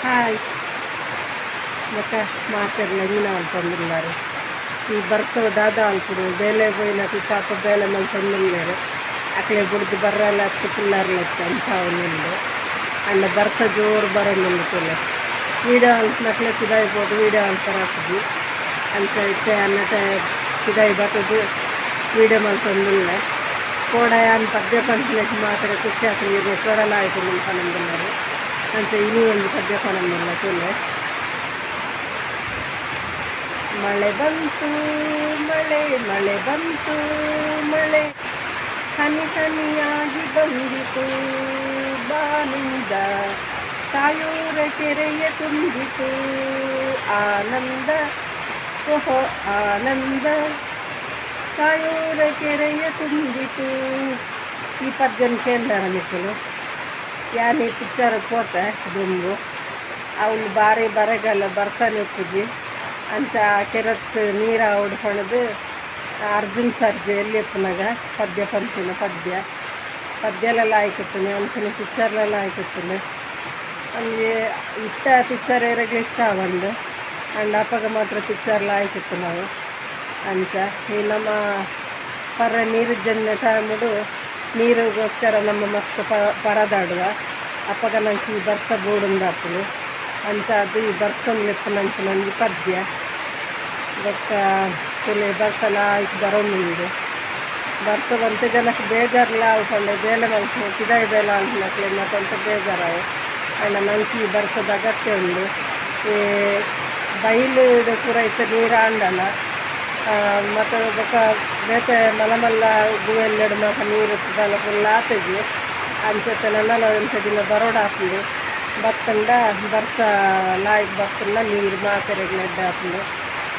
Hi ಬೊಕ ಮಾತೆರ್ಲ ಎಂಚಿನ ಮಲ್ತೊಂದುಲ್ಲೆರ್. ಈ ಬರ್ಸದ ದಾದ ಮನ್ಪುಡು ಬೇಲೆ ಪೋಯಿನಕುಲು ಪಾಪ ಬೇಲೆ ಮಲ್ತೊಂದುಲ್ಲೆರ್. ಅಕ್ಲೆಗ್ ಬುಡ್ದು ಬರ್ರೆಲ ಅತ್ತ್ ಕುಲ್ಲರೆಲ ಅತ್ತ್ ಅಂಚ ಆವೊಂದುಂಡು. ಆಂಡ ಬರ್ಸ ಜೋರು ಬರೊಂದುಂಡು ತೂಲೆ. ವೀಡಿಯೋ ಮಲ್ಪುನಕ್ಲೆ ಪಿದಾಯಿ ಪೋದು ವೀಡಿಯೋ ಮಲ್ಪರೆ ಆಪುಜಿ. ಅಂಚ ಇತ್ತೆ ಅನ್ನಟ ಪಿದಾಯಿ ಬತ್ತ್‌ದ್ ವೀಡಿಯೋ ಮಲ್ತೊಂದುಲ್ಲೆ. ಕೋಡೆ ಯಾನ್ ಪದ್ಯ ಪನ್ಪಿನೆಕ್ ಮಾತ್ರ ಖುಷಿ ಆಪುಂಡು ಈರ್ನ ಸ್ವರಲ ಆಯ್ತು ಪನೊಂದುಲ್ಲೆರ್. ಅಂಚ ಇನಿ ಒಂಜಿ ಪದ್ಯ ಪನೊಂದುಲ್ಲೆ ತೂಲೆ. ಮಳೆ ಬಂತು ಮಳೆ, ಮಳೆ ಬಂತು ಮಳೆ, ಹನಿ ಹನಿಯಾಗಿ ಬಂದಿತು ಬಾನಿಂದ, ಕಾಯೂರ ಕೆರೆಯ ತುಂಬಿತು ಆನಂದ, ಓಹೋ ಆನಂದ, ಕಾಯೂರ ಕೆರೆಯ ತುಂಬಿತು. ಈ ಪದ್ಯನ ಕೇಂದಾರ ನಿಕುಲು? ಯಾನ್ ಈ ಪಿಕ್ಚರ್ ಪೋತೆ ದುಂಬು. ಅವ್ಲು ಬಾರಿ ಬರಗಾಲ, ಬರ್ಸನೆ ಇಪ್ಪುಜಿ. ಅಂಚ ಕೆರೆಟ್ ನೀರು ಆವೊಡು ಪಂಡ್‌ದ್ ಅರ್ಜುನ್ ಸರ್ಜಾ ಎಲ್ಯ ಉಪ್ಪುನಗ ಪದ್ಯ ಪನ್ಪಿನ ಪದ್ಯ. ಪದ್ಯಲೆಲ್ಲ ಆಯ್ಕಿತ್ತುಂಡು, ಅಂಚನೆ ಪಿಕ್ಚರ್ಲೆಲ್ಲ ಆಯ್ಕಿತ್ತುಂಡು. ಒಂಜಿ ಇಷ್ಟ ಪಿಕ್ಚರ್ ಏರೆಗ್ಲ ಇಷ್ಟ ಆವಂದ್. ಆಂಡ ಅಪಗ ಮಾತ್ರ ಪಿಕ್ಚರ್ಲ ಆಯ್ಕಿತ್ತು ನಾವು. ಅಂಚ ಈ ನಮ್ಮ ಪರ ನೀರಿಜ್ಜಂದಿನ ಟೈಮುಡು ನೀರುಗೋಸ್ಕರ ನಮ್ಮ ಮಸ್ತ್ ಪರದಾಡುವ. ಅಪಗ ನಂಕ್ ಈ ಬರ್ಸ ಬೋಡುಂದಾಪುಂಡು. ಅಂಚಾದ್ ಈ ಬರ್ಸನ್ ಲೆಪ್ಪುನಂಚಿನ ಒಂಜಿ ಪದ್ಯ. ಬೊಕ್ಕ ತೂಲೆ ಬರ್ಸ ಲಾಯ್ಕ್ ಬರೊಂದುಂಡು. ಬರ್ಸ ಒಂತೆ ಜನಕ್ ಬೇಜಾರ್ಲ ಆವು ಪಂಡ ಬೇಲೆ ಮಲ್ಪುನ ಪಿದಾಯಿ ಬೇಲೆ ಮಲ್ಪುನಕ್ಲೆಗ್ ಮಾತ ಒಂತೆ ಬೇಜಾರಾವು. ಆಂಡ ನಂಕ್ ಈ ಬರ್ಸದ ಅಗತ್ಯ ಉಂಡು. ಈ ಬೈಲ್ ಪೂರ ಇತ್ತೆ ನೀರ್ ಆಂಡಲ ಮತ್ತ ಬೊಕ ಬೇತೆ ಮಲ್ಲ ಮಲ್ಲ ಗುವೆಲ್ಲೆಡ್ ಮಾತ ನೀರ್ ಇತ್ತುಂಡಲ ಫುಲ್ ಆತುಜಿ. ಅಂಚ ನನಲ ಒಂತೆ ದಿನ ಬರೊಡಾಪುಂಡು. ಬತ್ತುಂಡ ಬರ್ಸ ಲಾಯ್ಕ್ ಬತ್ತುಂಡ ನೀರ್ ಮಾತೆರೆಗ್ಲ ಎಡ್ಡೆ ಆಪುಂಡು.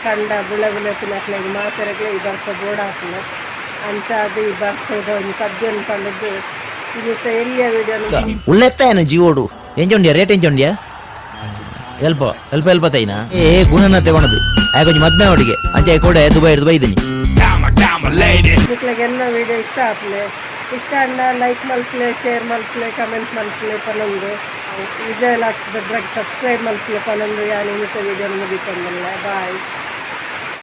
ಕಂಡ ಬುಳೆ ಬುಲೆಪಿನಕ್ಲೆಗ್ ಮಾತೆರೆಗ್ಲ ಈ ಬರ್ಸ ಬೋಡಾಪುಂಡು. ಅಂಚಾದ್ ಈ ಬರ್ಸದ ಒಂಜಿ ಪದ್ಯನ್ ಪಂಡುದು ಇನಿತ ಎಲ್ಯ ವಿಡಿಯೋನು ಉಳ್ಳೆತ್ತಾಯನ ಜೀವೋಡು. ಎಂಚ ಉಂಡ್ಯಾ? ರೇಟ್ ಎಂಚ ಉಂಡ್ಯಾ? ಎಲ್ಪ ಎಲ್ಪ ಎಲ್ಪ ತೈನಾ? ಏ ಗುಣನ ತೆಗೊಣದು ಆಯ್ ಕೊಂಚ ಮದ್ಮೆ ಒಟ್ಟಿಗೆ ಅಂಚೆ ಕೊಡೆ ದುಬೈ ಹಿಡ್ದು ಬೈದಿನಿ. ನಿಕ್ಲೆಗ್ ಎನ್ನ ವಿಡಿಯೋ ಇಷ್ಟ ಆಪುಂಡು. ಇಷ್ಟ ಆಂಡ ಲೈಕ್ ಮಲ್ಪುಲೆ, ಶೇರ್ ಮಲ್ಪುಲೆ, ಕಮೆಂಟ್ ಮಲ್ಪುಲೆ ಪನೊಂದು, ವಿಜಯ ವ್ಲಾಗ್ಸ್ ಬೆದ್ರಗ್ ಸಬ್ಸ್ಕ್ರೈಬ್ ಮಲ್ಪುಲೆ ಪನೊಂದು ಯಾನ್ ಇನಿತ ವಿಡಿಯೋ ಮುಗಿತೊಂದುಲ್ಲೆ. ಬಾಯ್.